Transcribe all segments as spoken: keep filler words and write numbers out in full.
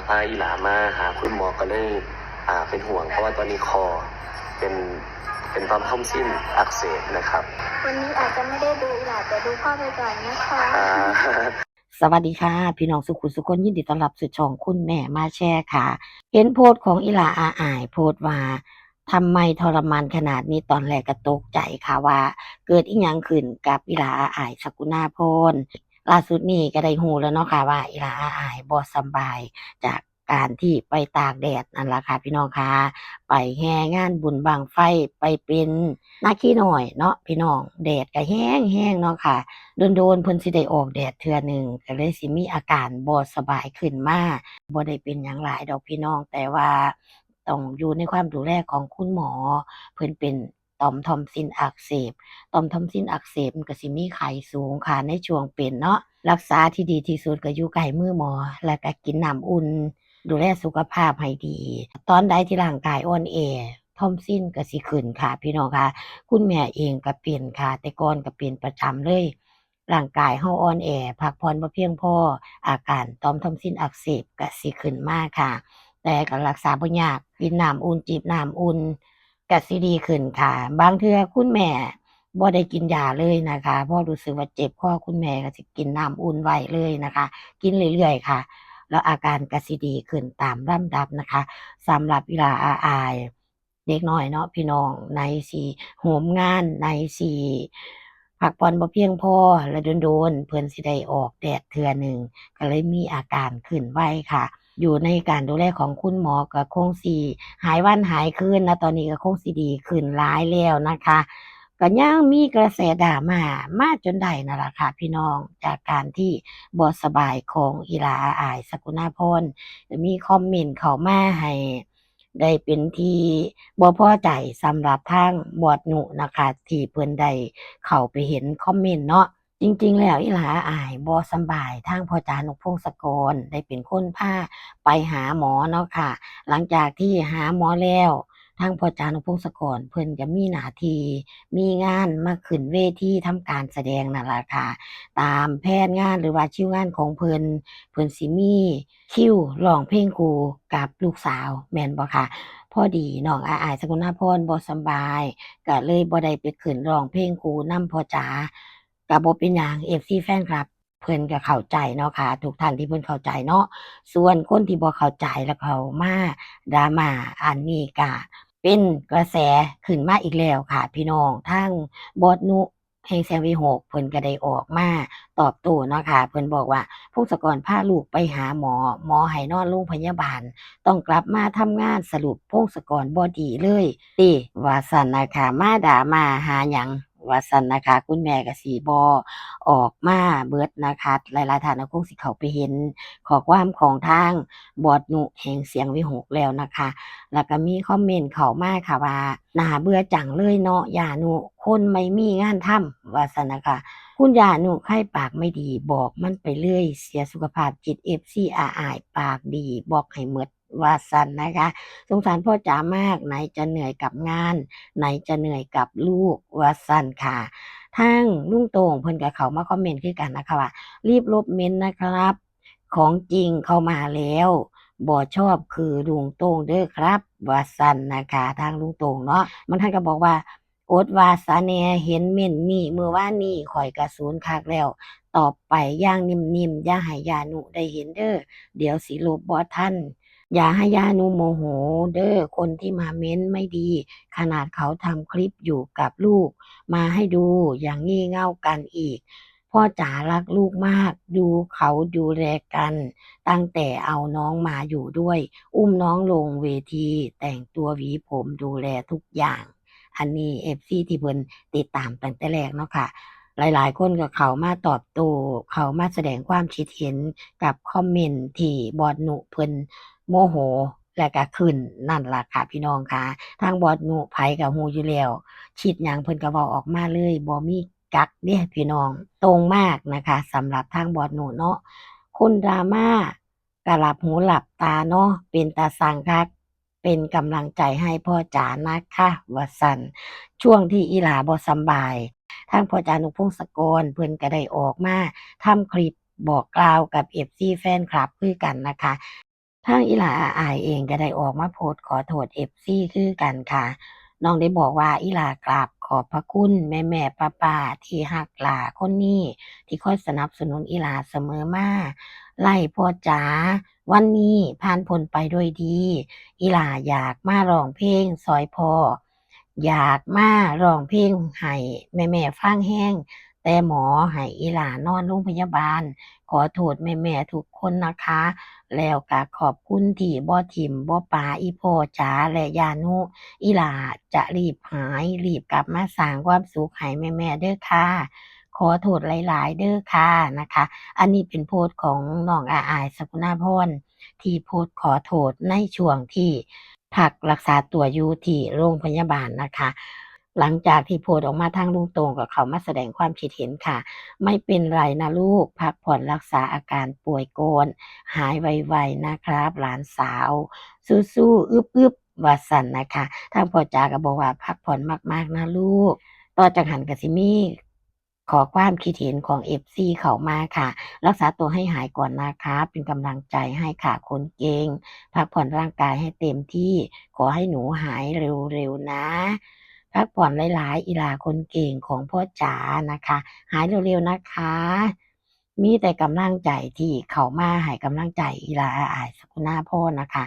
พาอีหลามาหาคุณหมอก็เลยอ่าเป็นห่วง เพราะว่าตอนนี้คอเป็นเป็นต่อมทอนซิลอักเสบนะครับ วันนี้อาจจะไม่ได้ดูอีหลาแต่ดูพ่อไปก่อนนะคะ อ่า สวัสดีค่ะ พี่น้องสุขุสุคน ยินดีต้อนรับสู่ช่องคุณแม่มาแชร์ค่ะ เห็นโพสต์ของอีหลาอาอาย โพสต์ว่าทำไมทรมานขนาดนี้ ตอนแรกก็ตกใจค่ะว่าเกิดอีหยังขึ้นกับอีหลาอาอาย สกุณาพร ล่าสุดนี้ก็ได้ฮู้แล้วเนาะค่ะว่าอีหลาอาอายบ่สำบายจากการที่ไปตากแดดนั่นล่ะค่ะพี่น้องค่ะ ไปแห่งานบุญบั้งไฟ ไปเป็นนาคีน้อยเนาะพี่น้อง แดดก็แฮงๆเนาะค่ะ โดนๆเพิ่นสิได้ออกแดดเทื่อหนึ่ง ก็เลยสิมีอาการบ่สบายขึ้นมา บ่ได้เป็นหยังหลายดอกพี่น้อง แต่ว่าต้องอยู่ในความดูแลของคุณหมอ เพิ่นเป็นต่อมทอนซิลอักเสบ ต่อมทอนซิลอักเสบมันก็สิมีไข้สูงค่ะในช่วงเป็นเนาะ รักษาที่ดีที่สุดก็อยู่ใกล้มือหมอ แล้วก็กินน้ำอุ่น ดูแลสุขภาพให้ดี ตอนใดที่ร่างกายอ่อนแอ ทอนซิลก็สิขึ้นค่ะพี่น้องค่ะ คุณแม่เองก็เป็นค่ะ แต่ก่อนก็เป็นประจำเลย ร่างกายเฮาอ่อนแอ พักผ่อนบ่เพียงพอ อาการต่อมทอนซิลอักเสบก็สิขึ้นมาค่ะ แต่ก็รักษาบ่ยาก กินน้ำอุ่น จิบน้ำอุ่น ก็สิดีขึ้นค่ะ บางเทื่อคุณแม่บ่ได้กินยาเลยนะคะ พอรู้สึกว่าเจ็บคอ คุณแม่ก็สิกินน้ำอุ่นไว้เลยนะคะ กินเรื่อยๆค่ะ แล้วอาการก็สิดีขึ้นตามลำดับนะคะ สำหรับอีหลาอาอาย เด็กน้อยเนาะพี่น้อง ไหนสิโหมงาน ไหนสิพักผ่อนบ่เพียงพอ และโดนๆเพิ่นสิได้ออกแดดเทื่อหนึ่ง ก็เลยมีอาการขึ้นไวค่ะ อยู่ในการดูแลของคุณหมอก็คงสิหายวันหายคืนนะ ตอนนี้ก็คงสิดีขึ้นหลายแล้วนะคะ ก็ยังมีกระแสดราม่ามาจนได้นั่นล่ะค่ะพี่น้อง จากการที่บ่สบายของอีหลาอาอาย สกุณาพร ก็มีคอมเมนต์เข้ามาให้ได้เป็นที่บ่พอใจสำหรับทางบอสนุนะคะ ที่เพิ่นได้เข้าไปเห็นคอมเมนต์เนาะ จริงๆแล้วอีหลาอาอายบ่สำบาย ทางพ่อจ๋านกพงศกรได้เป็นคนพาไปหาหมอเนาะค่ะ หลังจากที่หาหมอแล้ว ทางพ่อจ๋านกพงศกรเพิ่นก็มีหน้าที่มีงานมาขึ้นเวทีทำการแสดงนั่นล่ะค่ะ ตามแผนงานหรือว่าคิวงานของเพิ่น เพิ่นสิมีคิวร้องเพลงคู่กับลูกสาว แม่นบ่คะ พอดีน้องอาอาย สกุณาพร บ่สำบาย ก็เลยบ่ได้ไปขึ้นร้องเพลงคู่นำพ่อจ๋า ก็บ่เป็นหยัง เอฟซี แฟนคลับ เพิ่นก็เข้าใจเนาะค่ะ ทุกท่านที่เพิ่นเข้าใจเนาะ ส่วนคนที่บ่เข้าใจแล้วเข้ามาดราม่า อันนี้ก็เป็นกระแสขึ้นมาอีกแล้วค่ะพี่น้อง ทางบอสนุ แห่งแสงวิหก เพิ่นก็ได้ออกมาตอบโต้เนาะค่ะ เพิ่นบอกว่า พงศกรพาลูกไปหาหมอ หมอให้นอนโรงพยาบาล ต้องกลับมาทำงาน สรุปพงศกรบ่ดีเลยติ ว่าซั่นนะคะ มาดราม่าหาหยัง ว่าซั่นนะคะ คุณแม่ก็สิบ่ออกมาเบิดนะคะ หลายๆท่านก็คงสิเข้าไปเห็นข้อความของทางบอสนุแห่งเสียงวิหกแล้วนะคะ แล้วก็มีคอมเมนต์เข้ามาค่ะว่า น่าเบื่อจังเลยเนาะ ย่านุ คนไม่มีงานทำ ว่าซั่นนะคะ คุณย่านุใครปากไม่ดีบอกมันไปเลย เสียสุขภาพจิต เอฟซี อาอาย ปากดี บอกให้หมด ว่าซั่นนะคะ สงสารพ่อจ๋ามาก ไหนจะเหนื่อยกับงาน ไหนจะเหนื่อยกับลูก ว่าซั่นค่ะ ทางลุงโต้งเพิ่นก็เข้ามาคอมเมนต์คือกันนะคะว่า รีบลบเม้นต์นะครับ ของจริงเข้ามาแล้ว บ่ชอบคือลุงโต้งเด้อครับ ว่าซั่นนะคะ ทางลุงโต้งเนาะ บางท่านก็บอกว่า อดว่าซะแหน่ เห็นเม้นต์นี้มื้อวานนี้ ข้อยก็สูนคักแล้ว ตอบไปอย่างนิ่มๆ อย่าให้ย่านุได้เห็นเด้อ เดี๋ยวสิลบบ่ทัน อย่าให้ย่านุโมโหเด้อ คนที่มาเม้นต์ไม่ดี ขนาดเขาทำคลิปอยู่กับลูก มาให้ดู อย่างงี่เง่ากันอีก พ่อจ๋ารักลูกมาก ดูเขาดูแลกัน ตั้งแต่เอาน้องมาอยู่ด้วย อุ้มน้องลงเวที แต่งตัวหวีผม ดูแลทุกอย่าง อันนี้ เอฟซี ที่เพิ่นติดตามตั้งแต่แรกเนาะค่ะ หลายๆคนก็เข้ามาตอบโต้ เข้ามาแสดงความคิดเห็นกับคอมเมนต์ที่บอสนุเพิ่นโมโห และก็ขึ้นนั่นล่ะค่ะพี่น้องค่ะ ทางบอสนุไผก็ฮู้อยู่แล้ว คิดหยังเพิ่นก็เว้าออกมาเลย บ่มีกั๊กเด้พี่น้อง ตรงมากนะคะ สำหรับทางบอสนุเนาะ คนดราม่าก็หลับหูหลับตาเนาะ เป็นตาซังคัก เป็นกำลังใจให้พ่อจ๋านะคะ ว่าซั่น ช่วงที่อีหลาบ่สำบาย ทางพ่อจ๋านุพงศกร เพิ่นก็ได้ออกมาทำคลิปบอกกล่าวกับ เอฟซี แฟนคลับคือกันนะคะ ทางอีหล่าอายเองก็ได้ออกมาโพสต์ขอโทษเอฟซีคือกันค่ะ น้องได้บอกว่า อีหล่ากราบขอบพระคุณแม่แม่ป้าป้าๆที่ฮักหล่าคนนี้ ที่คอยสนับสนุนอีหล่าเสมอมา ไล่พ่อจ๋า วันนี้ผ่านพ้นไปด้วยดี อีหล่าอยากมาร้องเพลงซอยพ่อ อยากมาร้องเพลงให้แม่ๆฟังแฮง แต่หมอให้อีหล่านอนโรงพยาบาล ขอโทษแม่ๆทุกคนนะคะ แล้วก็ขอบคุณที่บ่ถิ่มบ่ปาอีพ่อจ๋าและย่านุ อีหล่าจะรีบหาย รีบกลับมาสร้างความสุขให้แม่ๆเด้อค่ะ ขอโทษหลายๆเด้อค่ะนะคะ อันนี้เป็นโพสต์ของน้องอาอาย สกุณาพร ที่โพสต์ขอโทษในช่วงที่พักรักษาตัวอยู่ที่โรงพยาบาลนะคะ หลังจากที่โพสต์ออกมา ทางลุงโต้งก็เข้ามาแสดงความคิดเห็นค่ะ ไม่เป็นไรนะลูก พักผ่อนรักษาอาการป่วยก่อน หายไวๆนะครับ หลานสาว สู้ๆ อึบๆ ว่าซั่นนะคะ ทางพ่อจ๋าก็บอกว่า พักผ่อนมากๆนะลูก ต่อจากหั้นก็สิมี ข้อความคิดเห็นของเอฟซีเข้ามาค่ะ รักษาตัวให้หายก่อนนะคะ เป็นกำลังใจให้ค่ะ คนเก่ง พักผ่อนร่างกายให้เต็มที่ ขอให้หนูหายเร็วๆนะ พักผ่อนหลายๆ อีหล่าคนเก่งของพ่อจ๋านะคะ หายเร็วๆนะคะ มีแต่กำลังใจที่เข้ามาให้กำลังใจอีหล่าอาย สกุณาพรนะคะ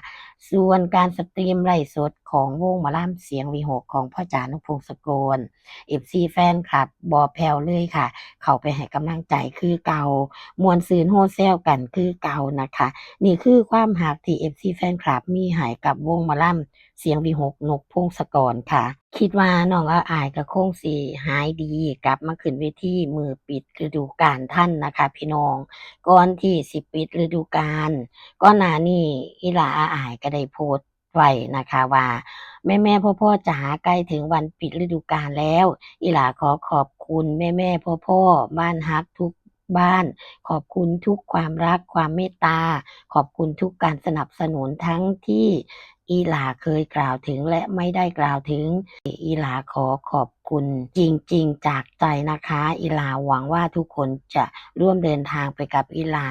ส่วนการสตรีมไลฟ์สดของวงหมอลำเสียงวิหกของพ่อจ๋า นุพงศกร เอฟซีแฟนคลับบ่แผ่วเลยค่ะ เข้าไปให้กำลังใจคือเก่า ม่วนซื่นโฮแซวกันคือเก่านะคะ นี่คือความฮักที่เอฟซีแฟนคลับมีให้กับวงหมอลำเสียงวิหก นุพงศกรค่ะ คิดว่าน้องอาอายก็คงสิหายดี กลับมาขึ้นเวทีมื้อปิดฤดูกาลทันนะคะพี่น้อง ก่อนที่สิปิดฤดูกาล ก่อนหน้านี้อีหล่าอาอายก็ได้โพสต์ไว้นะคะว่า แม่ๆพ่อๆจ๋า ใกล้ถึงวันปิดฤดูกาลแล้ว อีหล่าขอขอบคุณแม่ๆพ่อๆบ้านฮักทุกบ้าน ขอบคุณทุกความรักความเมตตา ขอบคุณทุกการสนับสนุน ทั้งที่อีหล่าเคยกล่าวถึงและไม่ได้กล่าวถึง อีหล่าขอขอบคุณจริงๆจากใจนะคะ อีหล่าหวังว่าทุกคนจะร่วมเดินทางไปกับอีหล่า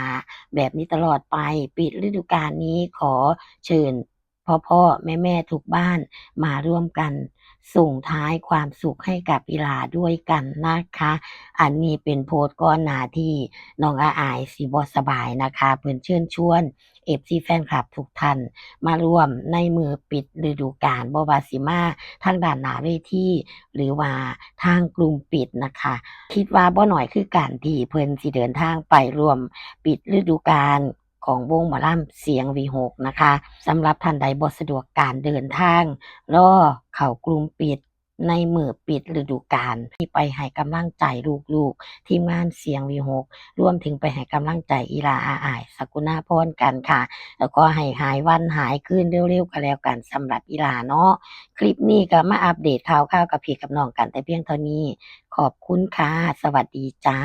แบบนี้ตลอดไป ปิดฤดูกาลนี้ขอเชิญพ่อๆแม่ๆทุกบ้านมาร่วมกันส่งท้ายความสุขให้กับอีหล่าด้วยกันนะคะ อันนี้เป็นโพสต์ก่อนหน้าที่น้องอาอายสิบ่สบายนะคะ เพิ่นเชิญชวนเอฟซีแฟนคลับทุกท่านมาร่วมในมื้อปิดฤดูกาล บ่ว่าสิมาทางด้านหน้าเวที หรือว่าทางกลุ่มปิดนะคะ คิดว่าบ่น้อยคือกันที่เพิ่นสิเดินทางไปร่วมปิดฤดูกาลของวงหมอลำเสียงวิหกนะคะ สำหรับท่านใดบ่สะดวกการเดินทาง รอเข้ากลุ่มปิดในมื้อปิดฤดูกาล ที่ไปให้กำลังใจลูกๆทีมงานเสียงวิหก รวมถึงไปให้กำลังใจอีหล่าอาอาย สกุณาพรกันค่ะ แล้วก็ให้หายวันหายคืนเร็วๆก็แล้วกัน สำหรับอีหล่าเนาะ คลิปนี้ก็มาอัปเดตข่าวคราวกับพี่กับน้องกันแต่เพียงเท่านี้ ขอบคุณค่ะ สวัสดีจ้า